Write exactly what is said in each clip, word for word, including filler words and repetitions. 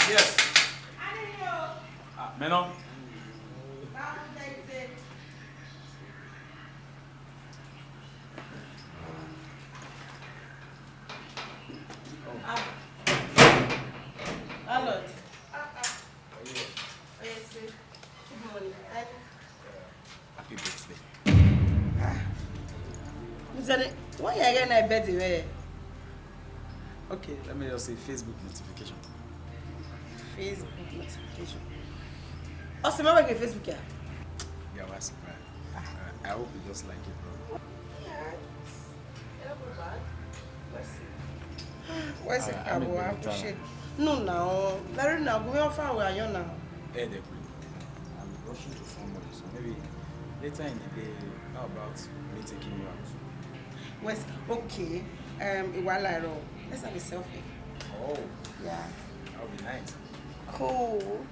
Yes. Ah, mẹ nọ. Ah, landlord. Ah, ah. Oh, yes, sir. Good morning. Happy birthday. Ah. Mister Ni, why you getting a birthday? Okay, let me just say Facebook notification. Facebook notification. Oh, so my Facebook, yeah? Yeah, what's surprise? I, I hope you just like it, bro. Yeah. Where's the I, I car? Appreciate. No, now. Larry, now, go on far away, you now. Hey, they could. I'm rushing to somewhere, so maybe later in the day, how about me taking you out? Where's, okay, um, Iwalairo. Let's have a selfie. Oh. Yeah. That would be nice. Cool.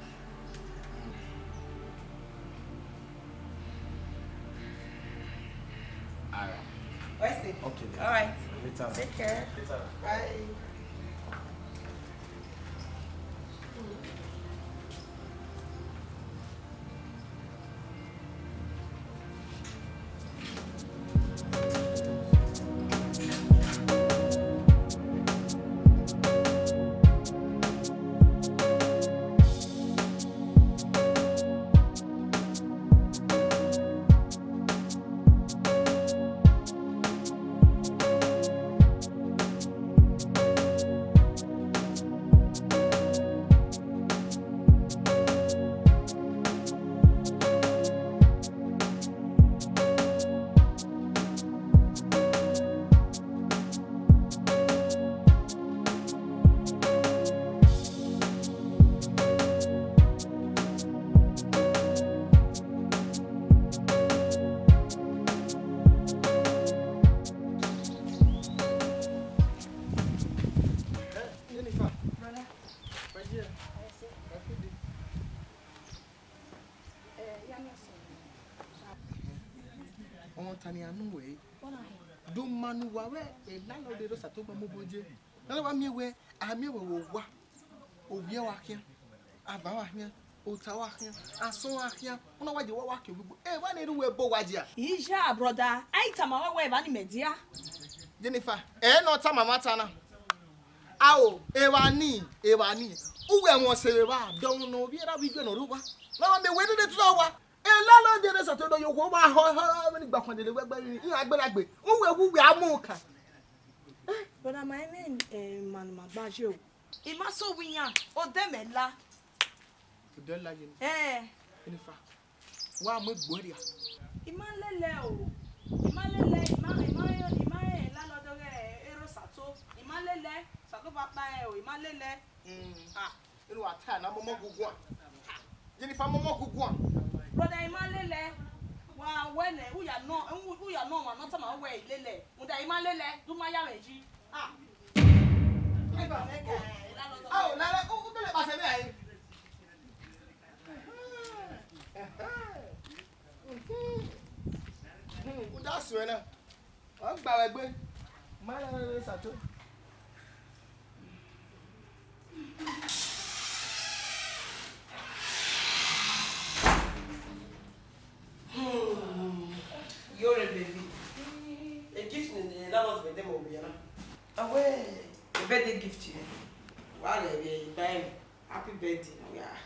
All right. Where's it? Okay, then. All right. Later. Take care. Later. Bye. Jennifer. Brother. My dear. Yes, sir. Happy day. Eh, yeah, no, sir. Ọmọ ta ne a nu wẹ? What happened? Do ma ne uwa wẹ, eh, landlord de do sa to gbe mu oboje. Landlord wa miẹn wẹ, a miẹn wẹ vbe owa. Ovbi ẹre wa khian, ava wa khian, ota wa khian, asọn wa khian, u na wa je wa wa ke ogbugbo. Evba ne erha uwẹ ebo wa dia. Iya, brother, a i tama wẹ wẹ evba ni mẹ dia. Jennifer, ẹ ne ọ tama mwa ta na. Ao, evba ni, evba ni. Uwẹ ẹmwẹ ọse vbe evba, dọmwẹ ne ovbi ẹre vbe ijuẹ ne ọ rre owa. Ne ọ ma miẹn wẹ dede tuẹ owa. Landlord de ne sa to do ye okhuo, ọ ma họ, họ, vbene igba khuan dede wẹ gbe, iran gbe na gbe. Uwẹ wu wẹ a mu kan. Brother, ma emwi, eh, ma ne ima gba ye o. I ma sẹ owa iran, odẹ mẹ la. Odẹ la ye ni? Eh. Jennifer, wa mu egbe rria. I ma lele o. I ma lele, i ma, i ma, i ma rẹn landlord ọghe erha Osato. I ma lele, Osato ba kpa rẹn o, i ma lele. Mm. Ah. Enu wa ta na momo guguan. Jennifer, momo guguan. Brother, i ma lele. Wa wẹ nẹ, u ya nọ, u, u ya nọ ọmwa ne ọ tama wẹ i lele. Rhunmwuda i ma lele, do ma ya mwẹ yi. Ah. Eba mẹ kẹ. Ao, lele, u, u bele kpasẹ mwẹ rae. U da suẹn na. Ọ gba wẹ egbe. Ma na na Osato. Hmm. Yore, baby. A gift ni, ni landlord vbe de mwẹ ovbi ẹre na. Awe, a birthday gift ni. Wa ghẹ vbe ba ẹre. Happy birthday, no, yeah.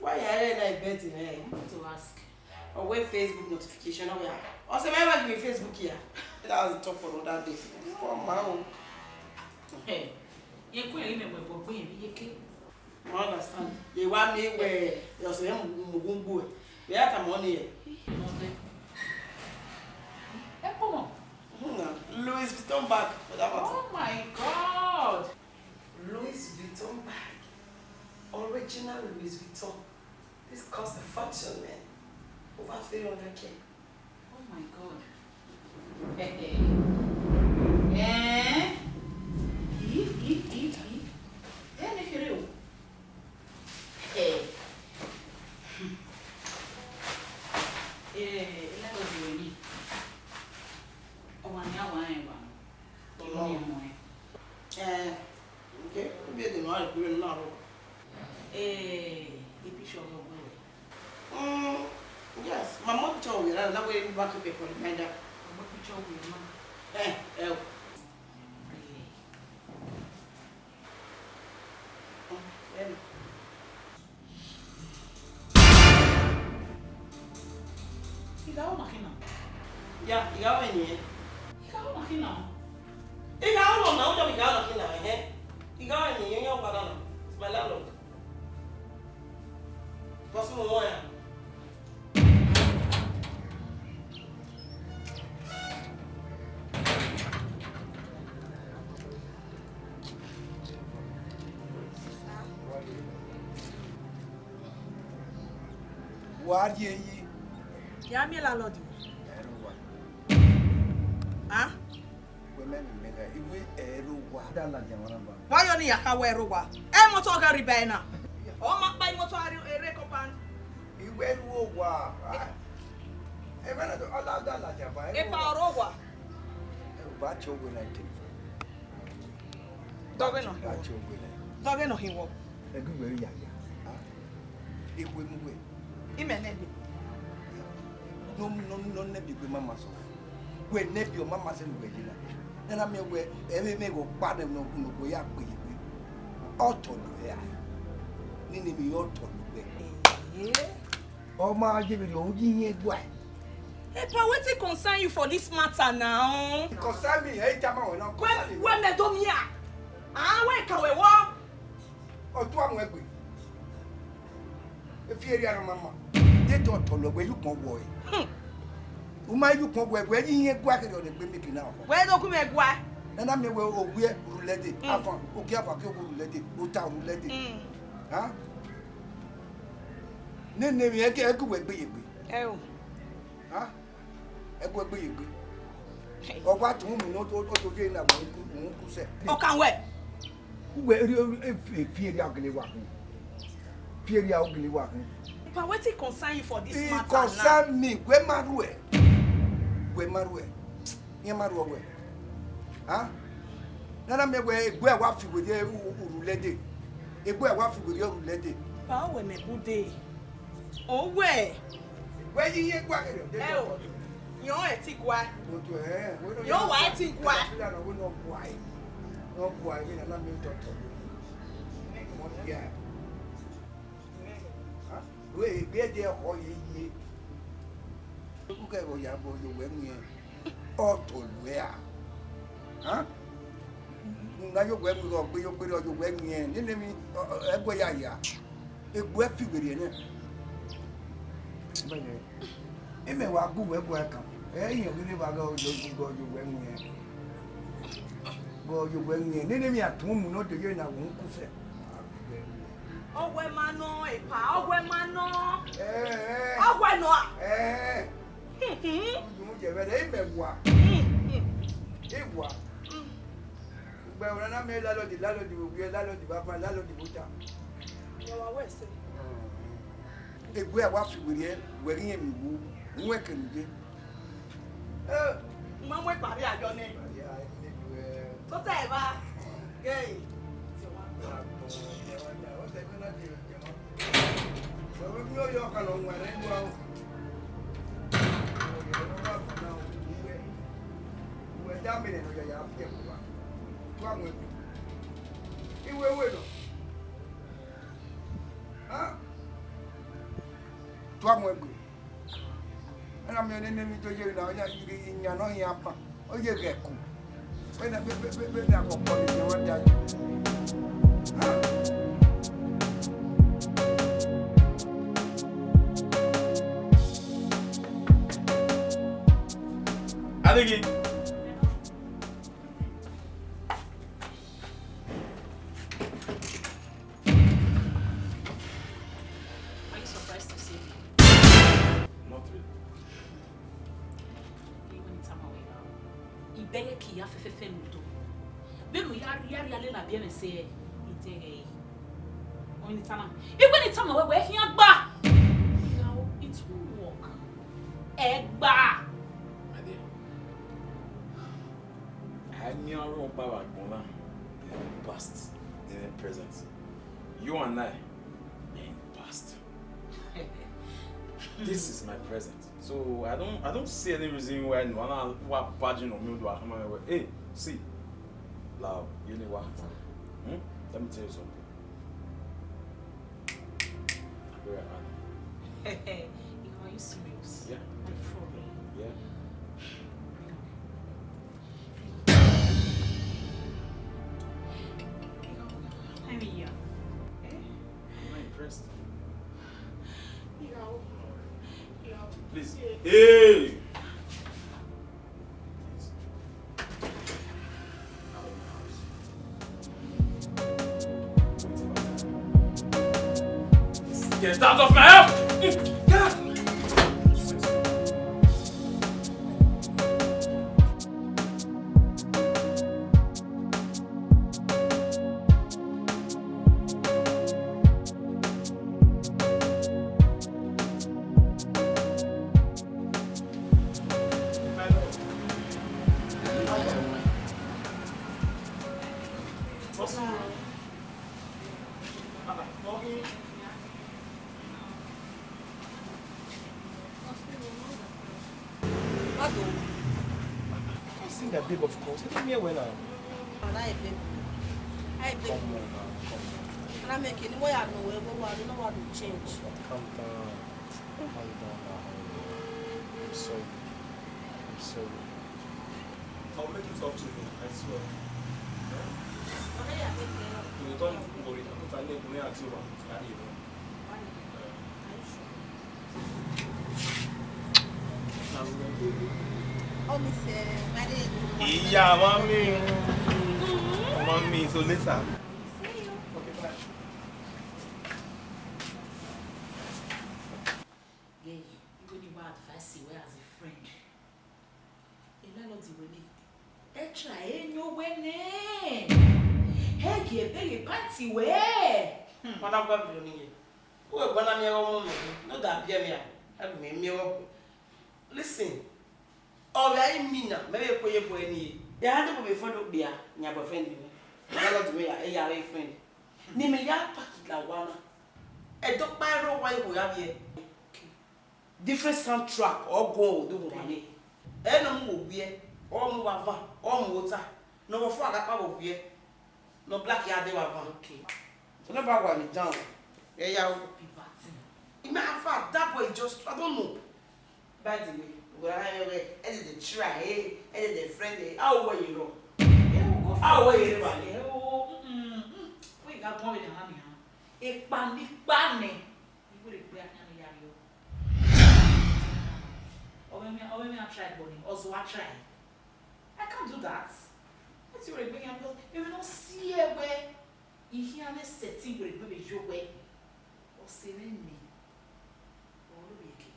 Why you are na birthday, eh? I want to ask. Ọ wẹ Facebook notification, no, yeah. Ọ sẹ mẹ wẹ give me Facebook here. That was the talk for another day. Come on. Hey, ye ku ye me we bo gbe mi ye ke. I understand. Ye wa mi we, you say mu mu gumbu. We are come on here. Okay. Hey, come on. Hmm, Louis Vuitton bag, for that matter. Oh my God. Louis Vuitton bag. Original Louis Vuitton. This cost a fortune, man. Over three hundred K. Oh my God. Eh, eh. Eh? Ih, ih, ih, ih. Eh, ne kere o. Eh. Eh, ila do do ni. Ọmwa ni a wa rẹn wa. Ọmọ ni ọmọ ẹ. Eh, okay. Obi ede ma re kure na ro. Keep it for reminder. Ọgbọ picture we ma. Eh, eh. Oh, well. Igha ọmwa khin na? Ya, igha ọmwa eni. Igha ọmwa khin na? Igha ọmwa na, u jọ igha ọmwa khin na, eh? Igha ọmwa eni, yan wa na. It's my landlord. Boss, mo want ya. Wa rhie yi. Ya miẹn landlord. Ẹrọ wa. Ah? Wẹ mẹ vbe mẹ gha, iwe ẹrọ wa. Da ladian wa na ba. Wa yọ ne ya kha wẹ ẹrọ wa. Ẹ motor gha rri ba ẹna. Ọ ma kpa imoto a rre compound. Iwe ẹrọ wa. Ah. Ẹ mẹ na do, ọ da ladian ba. Epa ọrọ wa. Ẹ ba tie owe na ete. Dọghe nọ hin wọ. Dọghe nọ hin wọ. Ẹgu wẹ ya ya. Ikhu emu wẹ. Imẹ nẹbi. Nọ nọ nọ nẹbi gbe mama sọ. Wẹ nẹbi ọ mama sẹ ne wẹ yi na. Nana miẹn wẹ, ẹmwẹ mẹ ghe ọkpa nẹ nọ gun nọ ya gbe yi gbe. Ọ tọ nọ wẹ a. Nene mi ọ tọ nọ wẹ. Ee. Ọ ma ye vberriọ, u yi iyẹn guae. Epa, wetin concern you for this matter now? It concern me, ẹ i tama wẹ na, wẹ concern me. Wẹ mẹ do mia. Ah, wẹ ka wẹ wọ. Ọ tua mu ẹgbe. E fi erriọ arọ mama. De tọ tọ lọ wẹ yu kpọn wọ ẹ. Hmm. U ma yu kpọn wọ ẹ, wẹ yi iyẹn guae kherriọ ne egbe make na ọ. Wẹ do gu mwẹ guae. Nana miẹn wẹ owiẹ rhulẹ dee, hmm, afan, ogie afan ke owo rhulẹ dee, ota rhulẹ dee. Hmm. Ha? Nene emwi ẹgẹ ẹgẹ wẹ gbe ye gbe. Ẹ o. Ha? Ẹgẹ wẹ gbe ye gbe. Hey. Ọ wa tun mu ne o to ye na wẹ u ku sẹ. Ọ kan wẹ. Uwẹ ri fi erriọ gele wa khin. Fi erriọ gele wa khin. But wetin concern you for this matter now? It concern me. Wẹ ma ruẹ. Wẹ ma ruẹ. Iran ma rhuọ wẹ. Ha? Nana miẹn wẹ egbe a wa fi werriẹ ru-, ru-, rhulẹ dee. Egbe a wa fi werriẹ rhulẹ dee. Ba wẹ mẹ bu dee. Owẹ. Wẹ yi iyẹn gua kherriọ. Ẹ o. Yọn ẹ ti gua. Otu ẹ, wẹ nọ. Yọn wa ẹ ti gua. Wẹ nọ gua. Nọ gua, wẹ nana miẹn tọtọ. Ọmọ bia. Ha? Wẹ egbe ẹdẹ ọkhọ ye ye. Ukẹ vbe ọ ya bọ ye owẹ miẹn. Ọ tọ luẹ a. Ha? Na yo wẹ mu ghe ọgbe yo gbe rọ yo wẹ miẹn. Nene mi, ọ, ọ, ẹguẹ ya ya. Egbe fi werriẹ nẹ. Imẹ wa gu wẹ guẹ kan. Ẹ yẹn ghi ne wa ghe yo ghe yo wẹ miẹn. Ghe yo wẹ miẹn. Nene mi a tun mu nọ de ye na wo ku sẹ. Ọwẹ ma nọ, epa, ọwẹ ma nọ. Ẹ, ẹ. Ọwẹ nọ a? Ẹ. Hmm, hmm. Udu mu jẹ vbe ẹdẹ, imẹ wa. Hmm, hmm. I wa. Hmm. Ugbẹn ọna na miẹn landlord, landlord vbe owiẹ, landlord vbe avan, landlord vbe ota. Ẹ wa wẹ ẹse. Egbe a wa fi werriẹ, wẹ ghi rẹn emwi wu, wẹ kẹ ne u ye. Eh. Ma mu ekpa rhie ayọ nẹ. Tota eva. Gẹe. Iwe we nọ. Ha? Tua mu egbe. Ẹna miẹn nene emwi do ye na, ọ ya iyan nọ yan pan. Ọ ye ghẹ ku. Vbene, vbe, vbe, vbe, vbene a kọkọ ni yan wa da. Ha? Adeghi. Are you surprised to see me? Not really. Iwe ni tama wẹ, ibẹghe ke I ya fẹfẹfẹ mu do. Vbene u ya rhie, rhie lele abiẹmwẹ sẹ, I dẹghe ẹre. Ọni tama. Iwe ni tama wẹ, wẹ khian gba. It won't work. Ẹ gba. My dear, a i miẹn ọrọre ọkpa vbe agbọn na, then past, then present. You and I, then past. This is my present. So I don't, I don't see any reason why no one wa barging on me do come and, hey, see, love, you need what? Hmm? Let me tell you something. Where am I? Are you serious? Yeah. Like, for real? Yeah. Come here. Eh? I'm not impressed. Please. Hey! Please. Out of my house. Get out of my house! Get out! What do? I see that babe, of course. I didn't hear when I. And I babe. I babe. Come on now, come on. And I make it. What I know, what I know, what I change. Calm down. Calm down now. I'm sorry. I'm sorry. I'll make it up to you, I swear. Huh? You don't worry. I'm not an enemy at you, man. Carry you. Ìyá, mami. Mami, so later. Okay, bye. Yeah, you go need my advice wẹ as a friend. Landlord wẹ nẹ. Ẹ try ẹ yan wẹ nẹ. Ẹ gie ẹbẹghe pint wẹ. Hmm, madam, gba vberriọ ni yẹn. Uwẹ gba na miẹn ọmọ mẹ, ne ọ da biẹ mwẹ a, a gu mwẹ miẹn ọghe. Listen, ọ gha i mi na, mẹ vbe kue ye bu ẹre ni. Ya ha dọbọ vbe friend okpia, yan boyfriend mwẹ. Landlord mwẹ ya, ẹ ya re friend. Ne imẹ ya pack la owa na. Ẹdẹ ọkpa ẹre owa iwo ya vbiẹ. Different soundtrack, ọ gu do wan nẹ. Ẹ ne ọ mu wo wiẹ, ọ mu vbe avan, ọ mu ota. Ne ọ vbe fua gha kpa vbe wiẹ, ne ọ black ya de vbe avan. Okay. So nobody want me down. Yeah, yeah. Be batting. Ima afa, that boy just, I don't know. By the way, we are here, eh, eh, the try, eh, eh, the friend, eh, how were you, bro? How were you, bro? Eh, oh, mm, mm, mm. Wẹ I gha guan vbe ne a na miẹn. Ekpa ne I kpa nẹ, I wẹ egbe a khian ne I ya rriọ. Ọ vbe mẹ, ọ vbe mẹ a try ẹgbọ ni, ọ zẹ uwa try. I can't do that. That's your egbe khian, because if you don't see ẹ wẹ, I khian ne sẹtin wẹ egbe vbe yo wẹ. Ọ sẹ mwẹ nẹ, ọ rhie eke.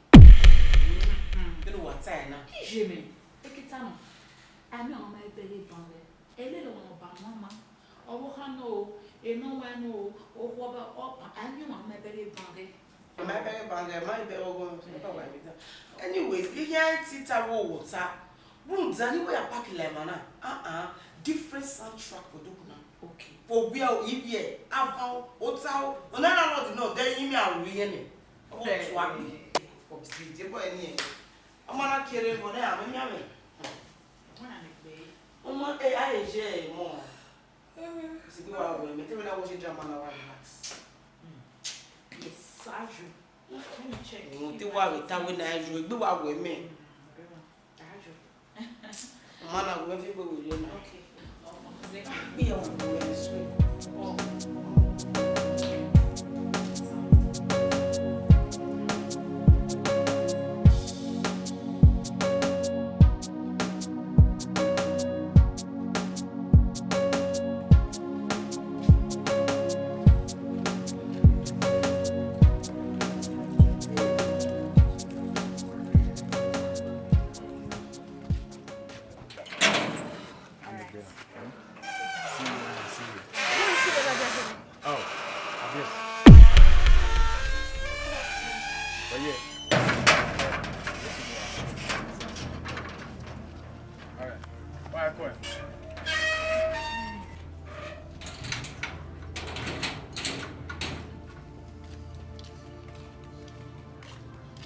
Vbene uwa ta ẹre na? Iye mẹ, ekita nọ. Amẹ ọmọ ma ẹbẹghe ban rẹ. Ẹ lele ọmwa ọba mama. Ọvbokhan nọ o, enọ wa nọ o, okhuo ọba, ọba, a miẹn ọmwa ma ẹbẹghe ban rẹ. Ma ẹbẹghe ban rẹ, ma ẹbẹghe ọghọ, ọba wa ẹbẹghe. Anyway, I khian te I ta vbe owa ota. Rhunmwuda ne I wẹ ya pack la emwa na, ah, ah, different soundtrack for Duku na. Okay. Vbe owiẹ o, ivbiẹ, avan o, ota o, ọna na lọdi nọ, de yin mẹ a ru iye nẹ. Ọ vbe tu agbe. Forbid, ebo ẹni ẹ. Ọmọ na kere vbọ nẹ, amẹ miẹn amẹ. Ọmọ na ne gbe. Ọmọ, eh, a ye je, eh, mọ. Sigbe wa wẹ mẹ, te wẹ na watch drama na wa relax. Hmm. Yes, Aju. Let me check. Irun te wa vbe ta wẹ na Aju, egbe wa wẹ mẹ. Hmm, Aju. Ọmọ na wẹ fi gbe wẹ na. Okay. Ọmọ, thank you. Iye wa wẹ mẹ sweet. Oh. I'm a girl. Hmm? See you when I see you. Oh, I guess. But yeah. All right. Why I call?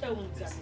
Ẹhun, Tani.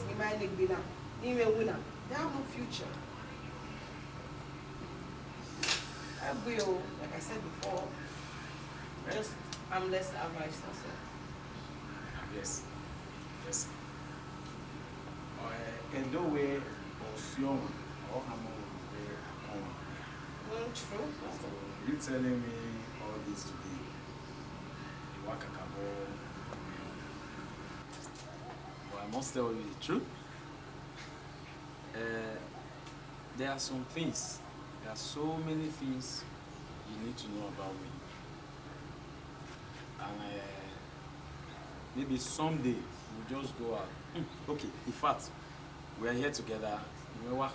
ne ima ne egbe na, ne imẹ winna, they have no future. Ẹgbe o, like I said before, just harmless advice, that's all. Yes, yes. Ọ, eh, ẹdẹ wẹ ọsiọmwa, ọ khama wẹ akọmwa. Mm, true. So, you telling me all this today, you want kakabo? But I must tell you the truth. Uh, there are some things, there are so many things you need to know about me. And uh, maybe someday we'll just go out. Hmm, okay, in fact, we are here together. You know what?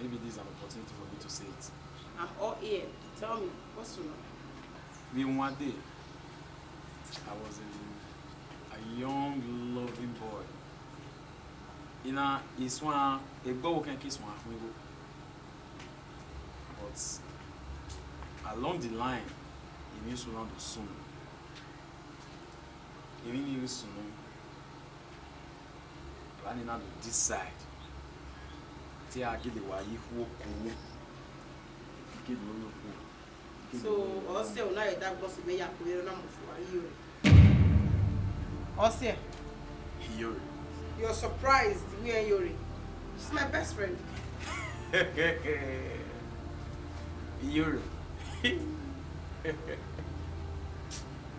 Maybe this is an opportunity for me to say it. I'm all ear. Tell me, what's wrong? Vbe one day, I was a, a young, loving boy. Ina, I suẹn, egbe ọvbokhan ke I suẹn khuẹn igho. But along the line, emwi sunu na do sunu. Emwi ni rre sunu, evba ni na do decide te a gele wa ye ikhuo ko. Gele ru okhuo. So, ọ sẹ, ọ na rre da gbọ si vbe ya kue na mu fua iyore. Ọ sẹ. Iyore. You're surprised we are Iyore. She's my best friend. Iyore.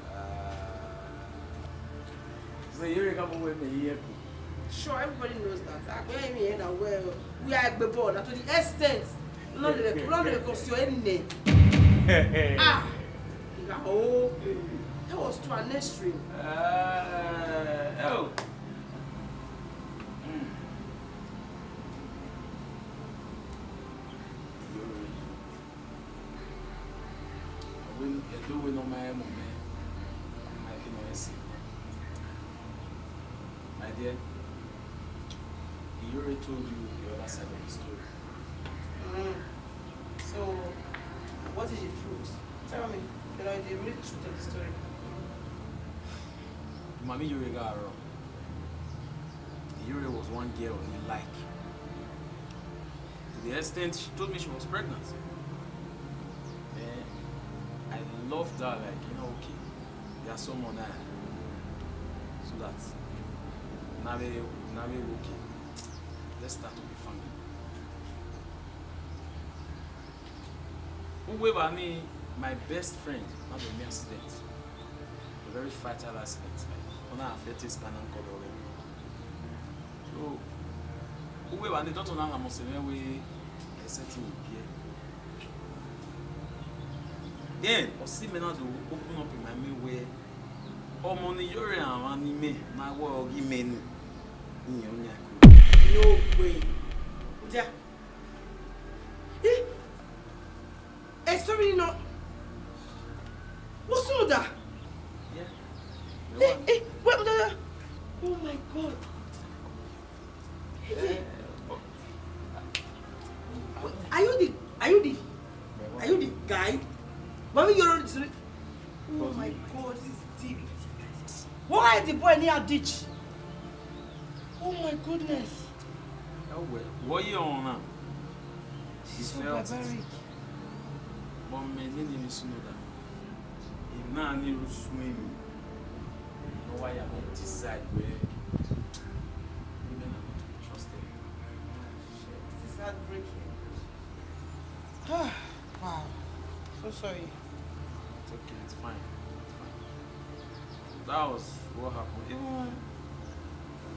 Ah. So Iyore ka bo we me here. Sure, everybody knows that. I go hear me here now. Well, we are Egbebor. That to the extent. No, no, no, no, no, no, no, no, no. Ah, oh, that was to an extreme. Uh, oh. Mm. Iyore. Ẹdẹ uwẹ ne ọ ma rẹn mu mẹ, ma i ke nọ rẹn si. My dear, he already told you the other side of the story. Mm. So, what is the truth? Tell me, you know, the real truth of the story. Mami, you regard wrong. Iyore was one girl he liked. To the extent she told me she was pregnant. Man, I loved her like, you know, okay, there's someone there. So that now we, now we okay. Let's start to be family. Uwẹ evba ni, my best friend, na do miẹn accident. A very fatal accident. Like, ọ na affect spinal cord already. So, uwẹ evba ni, doctor na na must say we accept him here. Then, ọ si mẹ na do open up in my mind where ọmọ ne Iyore rhan emwa ne imẹ na wẹ ọghe imẹ ni, iran ọnii ko. No way. Udia. Eh? Eh, sorry, no. What's wrong with that? Yeah. Eh, eh, wait, wait, wait. Oh my God. Eh, eh. Are you the, are you the, are you the guy? Mami, you're the, oh my God, this is deep. Why the boy near ditch? Oh my goodness. Ẹwẹ, wọ ye ọmwa na? He so felt it. Barbaric. But mẹ nene emwi sunu da. Emwi na ni ru suẹn emwi. Ọ wa ya decide wẹ imẹ na not to be trusted. This is heartbreaking. Wow. So sorry. It's okay, it's fine. It's fine. That was what happened. Even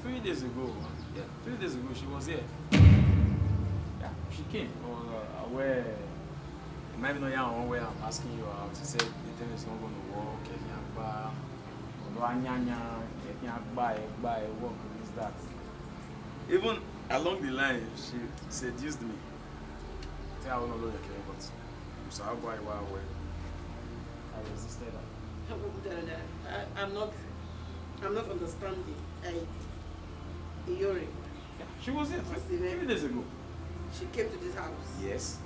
three days ago, yeah, three days ago, she was here. Yeah, she came. Uh, where, maybe not young, where I'm asking you out. She said the thing is not going to work. Ẹ̀yin àgbà, ọ̀dọ̀ anyanya, ẹ̀yin àgbà, ẹ̀gbà, ẹ̀ work, this, that. Even along the line, she seduced me. Tell her no, but Musa, how about you? I resisted her. I, I'm not, I'm not understanding. I, Iyore. Yeah, she was here three, three days ago. She came to this house. Yes.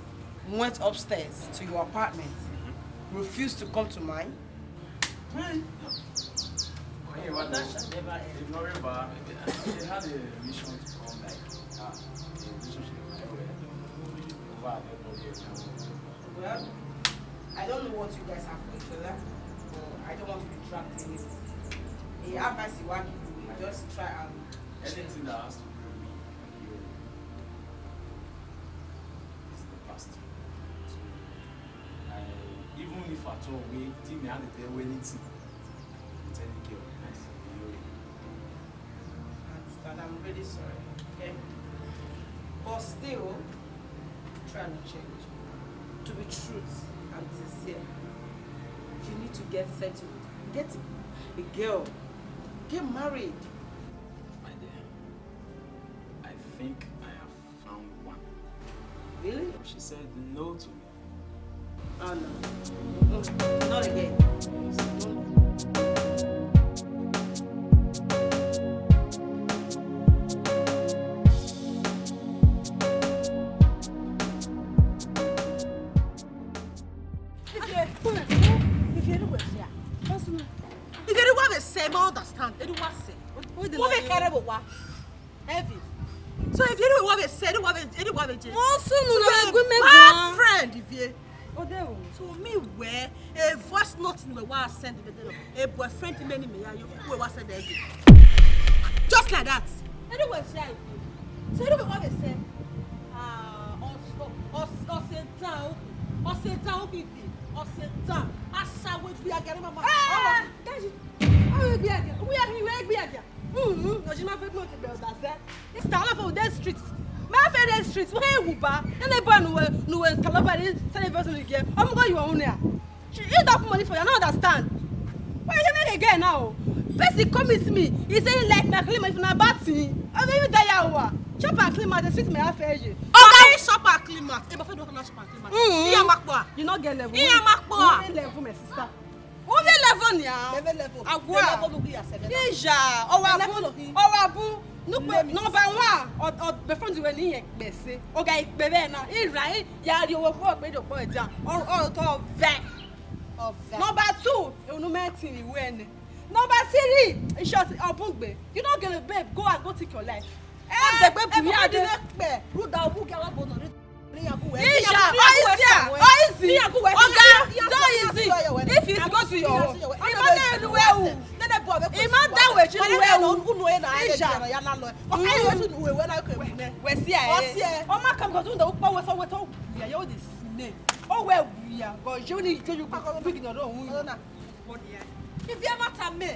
Went upstairs to your apartment. Mm-hmm. Refused to come to mine. Well, yeah, what that shall never end. Ignore her, maybe, uh, she had a mission to come, like, uh, a relationship, like, over at the Well, I don't know what you guys have for each other, but I don't want to be trapped in it. The advice you want to do, just try and anything that has to do with me and you is the past. So, I, even if at all, we, team, I had to tell anything. Tell the girl, nice. You know. Really sorry, okay? But still, try and change. To be truth and sincere, you need to get settled. Get a girl. Get married. My dear, I think I have found one. Really? She said no to me. Oh no. Mm-mm. Not again. If you, if you do what, yeah. If you do what they say, I understand. They do what say. What they care about what? Heavy. So if you do what they say, do what they, do what they do. Wọ́n sùn nù lọ ẹgbẹ́ mẹ́gbọ́n. Bad friend, if you. Ode o. So me where a voice note ni wẹ wa send the day. A boyfriend me ni me ya yo. We wa send it. Just like that. Anyway, share it. So anyway, what they say? Ah, us, us, us, Satan, us, Satan, us, Satan. Asawe bi agere mama. Ah, that's it. How we be again? We are here, we be again. Mm-hmm. No, she not fit not to be that. It's the all of the streets. My favorite streets. Hey, Wuba. And they born who, who, Kalabari, television again. I'm going you on there. She eat up money for you. I don't understand. Why you make again now? Person come with me. He say he like my clean money for my bad thing. I don't even die hour. Shop and clean mouth. Street me after you. Okay, shop and clean mouth. Eh, but don't shop and clean mouth. Mm-hmm. Iya makwa. You not get level. Iya makwa. You get level, my sister. Ove level nia. Level, level. Agua. Level no be as level. Ija, owa bu, owa bu. Nukpe, number one, ọ, ọ, before you were ni ekpe se. Oga ekpe be na. Ira, i, ya ri owo fo pe do po eja. Ọ, ọ, to ve. Number two, unu me tin ni we ne. Number three, in short, Obungbe, you not get a babe, go and go take your life. Eh, the babe, eh, you are the babe. Ruda obu ga wa bono. Ija, oizia, oizi. Oga, do easy. If it's go to your home, ima na elu ewu. Ima da we chi elu ewu. Ija. We see eh. Oma come go to the ukpa we so we to. Yeah, you this name. Oh, where we are. But you need to you big no don't. If you ever tell me,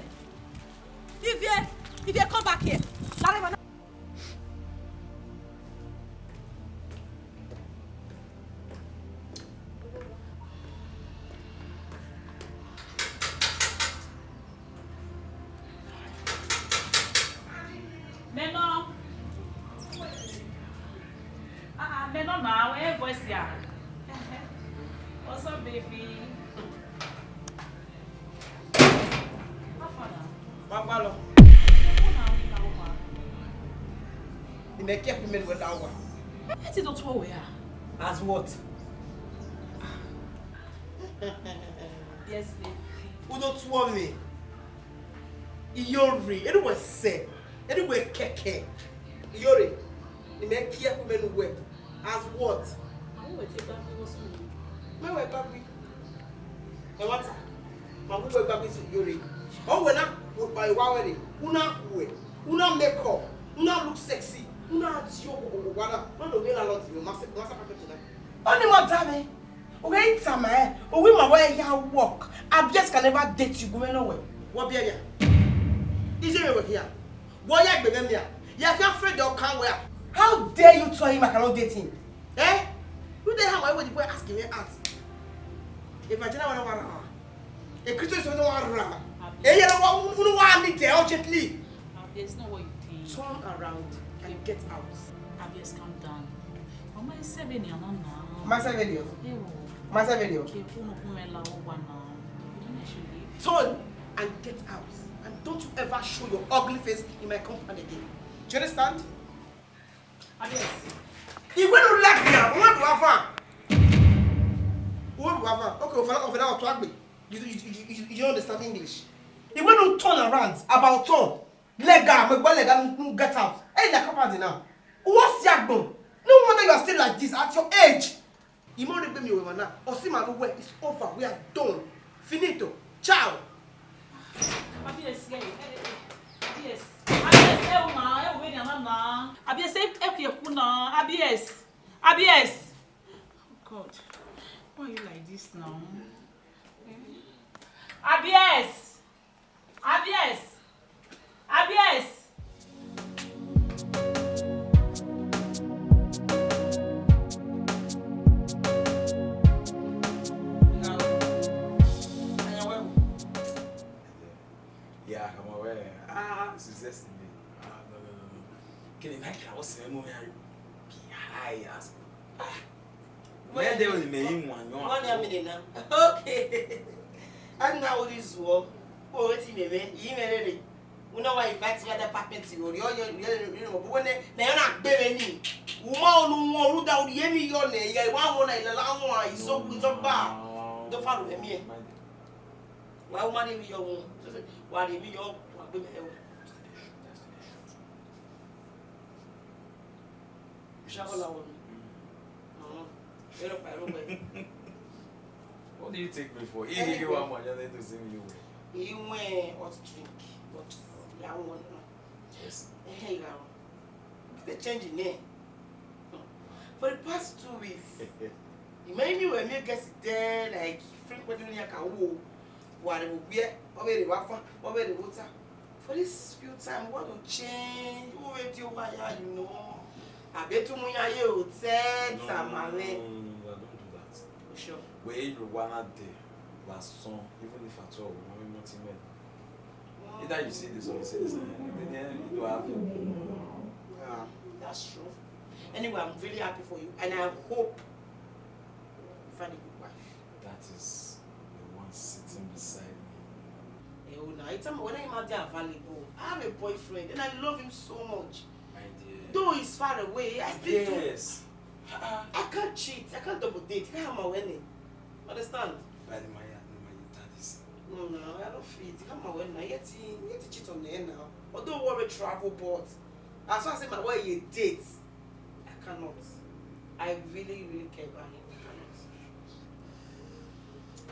if you, if you come back here, Mẹ nọ. Ah, ah, mẹ nọ na, wẹ voice ya. What's up, baby? How far now? Wa gba lọ. How far now? Imẹ ke ẹkun mẹ ne uwẹ da owa. Ẹ ti do tuẹ wẹ a? As what? Yes, baby. U do tuẹ mwẹ. Iyore, enu wẹ sẹ, enu wẹ kẹkẹ. Iyore, imẹ ke ẹkun mẹ ne uwẹ. As what? Mẹ wẹ gbagbe. Ẹmwata, ma wu wẹ gbagbe si Iyore. Ọ wẹ na, wa wẹ re, u na khuẹ, u na make up, u na look sexy, u na di owa na, na do ghe landlord, ma sa perfect na. Ọni ma da mwẹ. U ghe tama ẹn, u wi ma wẹ ya work. Abies can never date you, gu mwẹ nọ wẹ. Wọ biẹ nia. Iye mwẹ wẹ khian. Wọ ya egbe mwẹ mia. Ya khian friend ọ kan wẹ a. How dare you tell him I cannot date him? Eh? You dey hammer when the boy ask him out. If I general wa ra. A Christian is wa ra. Eye na wa unu wa need there urgently. There's no what you think. Turn around and get out. Abies, calm down. Mama is seven years now. Ma seven years? Ewo. Ma seven years? Ke kunu kumela owa na. You don't know she leave. Turn and get out. And don't you ever show your ugly face in my compound again. Do you understand? Abies. Iwe no like me. What do I want? What do I want? Okay, over over now to agbe. You you you you you don't understand English. Iwe no turn around about turn. Lega, me gba lega, no get out. Hey, na compound now. What's your bone? No wonder you are still like this at your age. Imo ne gbe mi owa na, osi ma ru wẹ, it's over, we are done. Finito. Ciao. Abies, yeah, eh, eh, eh. Abies. Abies, eh, ma, eh, we na na. Abies, eh, eh, ku na. Abies. Abies. Oh God. Why are you like this now? Eh? Abies. Abies. Abies. Ọ sẹ mu ya be high as. Ah. Mẹ de ni mẹ yi wan yọ. One minute now. Okay. Ana ori zuọ. O we ti mẹ mẹ, yi mẹ rere. Una wa invite me other apartment, you, you, you, you, you, but when they, they not baby ni. Uma onu won ruda uri emi yo ne, ye wa won na ilala won, iso ku iso ba. Do fa ru emi e. Wa uma ni mi yo won. So, so, wa ni mi yo, wa gbe me ewe. Shabola won. No, no. Ero pa, ero pa. What do you take me for? Anyway. He give one man, just to see me you. He went hot drink, but that one, no. Yes. Hey, girl. They change the name. For the past two weeks, you made me when me get there, like, frequently, like, a wo. Wa rre vbe ogbia, ọ vbe rre vbe afa, ọ vbe rre vbe ota. For this few time, what to change? Who will do why, you know? I bet you money, I hotel, no, no, no, no, no, no, I don't do that. You sure? We ain't one a day, last song, even if at all, we want nothing more. Either you see this or you see this, eh, in the end, you do have it. Yeah, that's true. Anyway, I'm really happy for you, and I hope you find a good wife. That is the one sitting beside me. Eh, oh, now, it's, when I'm out there available, I have a boyfriend, and I love him so much. My dear. Though he's far away, I still do. Yes. Uh-uh. I can't cheat. I can't double date. I can't have my wedding. Understand? By the Maya, the Maya, that is. No, no, I don't feel it. I can't have my wedding. I yet to, yet to cheat on there now. Although we travel, but as far as my way, you date. I cannot. I really, really care about him. I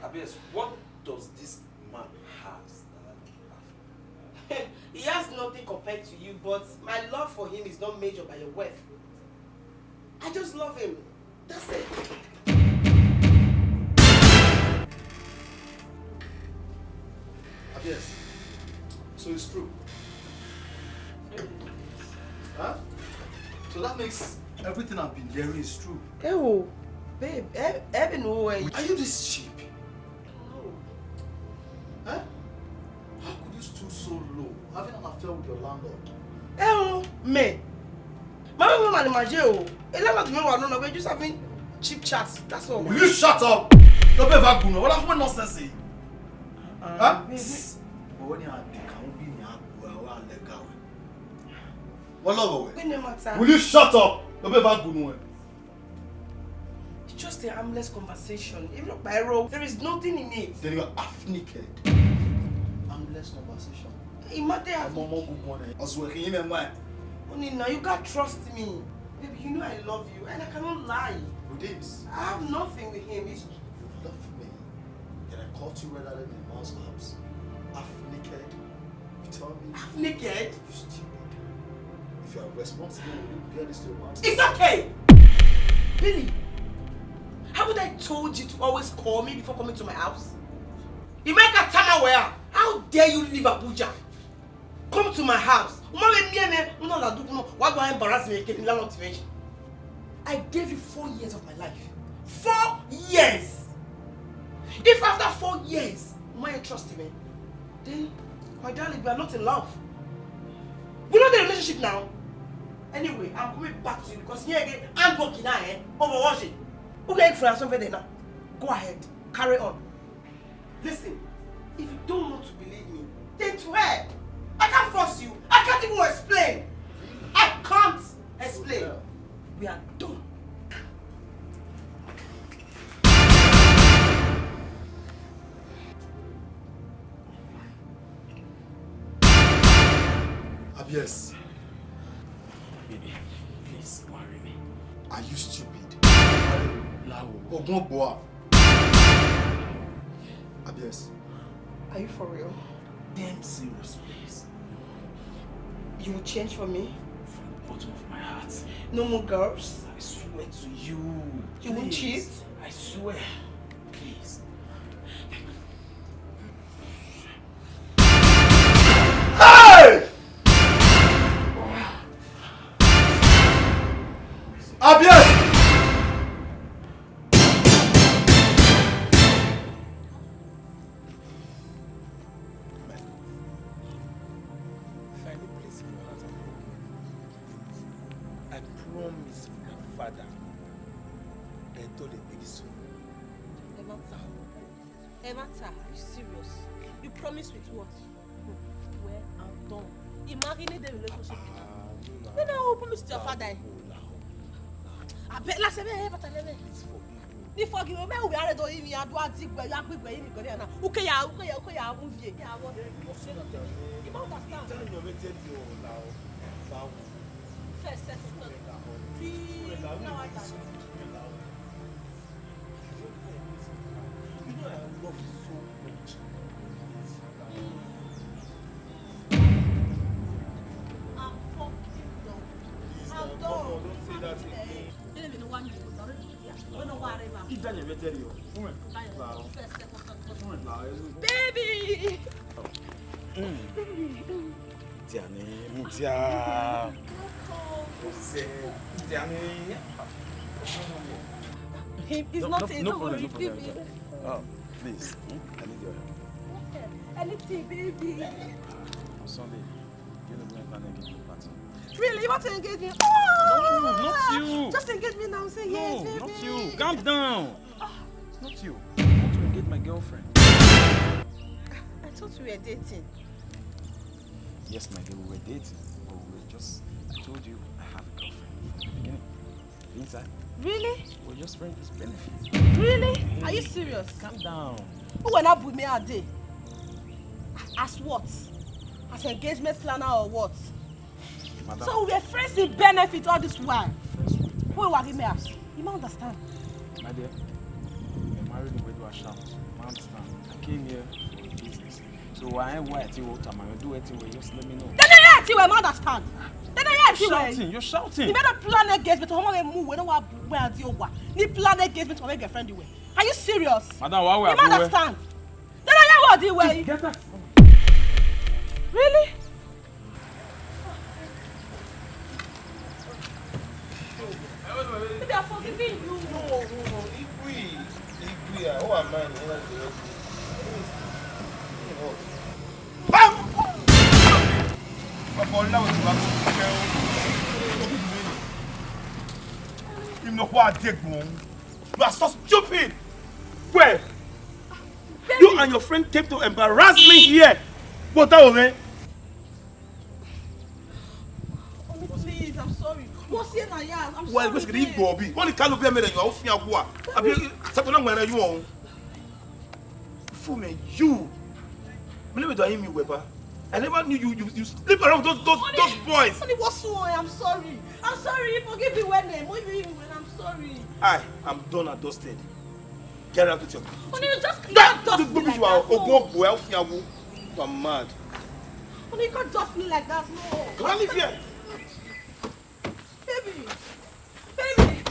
cannot. Abies, what does this man has that I don't have? He has nothing compared to you, but my love for him is not measured by your wealth. I just love him. That's it. Abies, so it's true. Huh? So that makes everything I've been hearing is true. Ewo, babe, e, e vbene u ru ẹre. Are you this cheap? No. Eh? How could you stoop so low, having an affair with your landlord? Ewo, me. My mama and my J O. A landlord me wa no no, we just having cheap chats. That's all. Will you shut up? Don't be vagun. What kind of nonsense? Huh? But when you are the, can we be in your, our legal? What love? It no matter. Will you shut up? Don't be vagun. It's just a harmless conversation. Even by road, there is nothing in it. Then you are half naked. Harmless conversation. It matter. I'm more good one. As well, can you remember? Only now you can't trust me. Baby, you know I love you and I cannot lie. With this? I have nothing with him. It's... You love me. Then I caught you red-handed in a man's house. Half naked. You tell me. Half naked? You stupid. If you are responsible, will you bear this to your mouth? It's okay! Billy, haven't I told you to always call me before coming to my house? Emeka Tamawea, how dare you leave Abuja? Come to my house. Uma vbe miẹn mwẹ, una la dugu nọ, wa do embarrass me again, la nọ ti mwẹ. I gave you four years of my life. Four years! If after four years, you might trust me, then, my darling, we are not in love. We not in a relationship now. Anyway, I'm coming back to you because here again, I'm working now, eh? Over washing. Okay, for something there now. Go ahead, carry on. Listen, if you don't want to believe me, then to hell. I can't force you. I can't even explain. I can't explain. We are done. Abies. Baby, please, marry me. Are you stupid? Lawo. Ogun Ogboa. Abies. Are you for real? Damn serious, please. You will change for me? From the bottom of my heart. No more girls? I swear to you. You won't cheat? I swear. Please. Hey! Abies! Find a place in your heart and forgive me. Ẹ má ta. Ẹ má ta. Are you serious? You promise with what? Well, I'm done. Imagine the relationship. Ah, no, no. Then I will promise to your father. Abeg, last time I ever tell him. Please forgive me. Ni forgive me, me we are do him, I do a dig where you big where you go there now. Okay, yeah, okay, yeah, okay, yeah, move here. Yeah, what? You don't understand. Tell your mate, tell you now. Now. First, second, third. Three, now I got. You know I love you so much. I'm fucking done. Please, I'm now, come done. On, don't say that again. Let me know what you do. Don't know what I remember. If Daniel will tell you, fún ẹ. Daniel, first, second, third, fourth. Fún ẹ, là, ẹ lọ. Baby! Tiani, Mutia. Ose, Tiani. He, he's not, no, no problem, no problem. Oh, please. Hmm? I need your help. Anything, baby. On Sunday, you know, we plan an engagement party. Really? You want to engage me? No, not you. Just engage me now. Say yes, baby. No, not you. Calm down. It's not you. I want to engage my girlfriend. I thought we were dating. Yes, my dear, we were dating, but we were just, I told you I have a girlfriend from the beginning. Inside. Really? We're just friends with benefits. Really? Are you serious? Calm down. Who will not put me out there? As what? As engagement planner or what? Madam. So we were friends in benefit all this while. Friends with benefit. Who will give me ass? You don't understand. My dear, you're married, we do a shout. I understand. I came here for business. So why, why I tell you what I'm gonna do it anyway, just let me know. Then I tell you, I understand. Then I tell you. You're shouting, you're shouting. You better plan against me to home and move. We don't want where I do what. You plan against me to my girlfriend the way. Are you serious? Madam, why we are doing? You understand? Then I what the way. Get that. Really? Maybe I'm forgiving you. No, no, no. Igwe, Igwe, I hope I'm not in the Bam! Ọkọ ọlá òjò wa kò kẹ́ o. Ìmọ̀kọ́ àdégbòn. You are so stupid. Where? You and your friend came to embarrass me here. What are you? Mommy, please, I'm sorry. What's here now? Yeah, I'm sorry. Well, basically, you go be. Only kind of mere you are off your gua. Abi, sẹ́kọ̀ọ́ náà wẹ̀rẹ̀ yóò. Fool me, you. Me never do him you, Weber. I never knew you, you, you sleep around those, those, those boys. Only what's wrong? I'm sorry. I'm sorry. Forgive me when, eh, forgive me when I'm sorry. I am done and dusted. Get out with your. Only you just can't dust me like that. No. Ogo, ogo, ogo, you are mad. Only you can't dust me like that, no. Come on, leave here. Baby. Baby.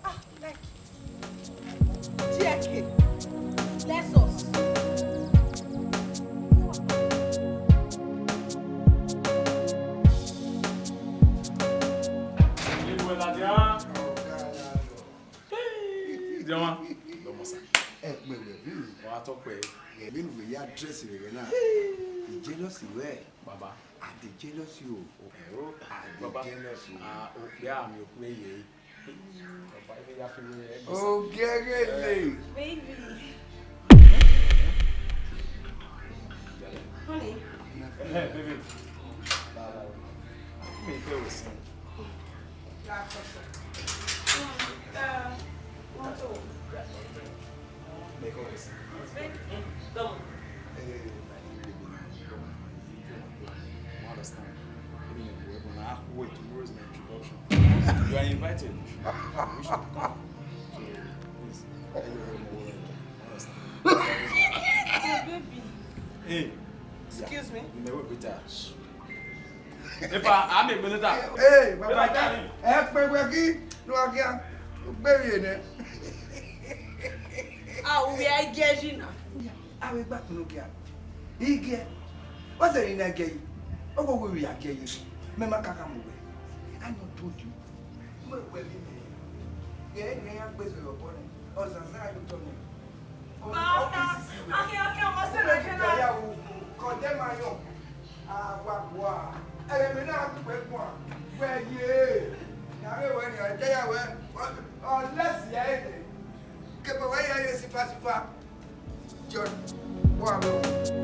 Ah, like, G X K. Lexus. Ìjọba, lọ́mọ sá. Ẹ pè wẹ̀ bí. Wọ́n á tọ́ pẹ̀. Ẹ mi nù wẹ̀ yá dírẹ́sì rẹ̀ náà. Ìjẹ́lọ́sì wẹ̀. Bàbá. I dey jealous you. Ẹ̀rọ. I dey jealous you. Ah, òpè àmì òpè yẹ. Bàbá, ibi ya fi wé ẹgbẹ́ sá. Ogegele. Baby. Honey. Eh, baby. Bàbá. Mi fẹ́ wò sí. Lákọ̀ọ́kọ́. Mm, uh, mọ́tò. You are invited. So, please, tell your mom what you understand. Hey, baby. Hey. Excuse me? Epa, a mi egbe leta. Ee, baba, ẹ pẹ wẹ ghi ne wa gha gbẹrriẹ nẹ. A wu ya igiẹ yi na. A vbe gba kunu gia. Igiẹ. Ọ sẹ ne I na giẹ yi. Ọ wo wo ya giẹ yi. Mẹ ma kaka mu wẹ. I no told you. Mo wẹ mi mẹ. Ye ne ya gbe so yọ bọ nẹ. Ọ zan zan yo tọ nẹ. Baba, akẹ, akẹ, ọmọ sẹ na jẹ na. Condemn ayọ. Agbagba. Ẹmwẹ na kugbe guan, wẹ ye. Ya vbe wẹ nian, te ya wẹ, ọ lẹsi ya ẹre. Kevbe wẹ ya ye sifa sifa. John, wa vbe.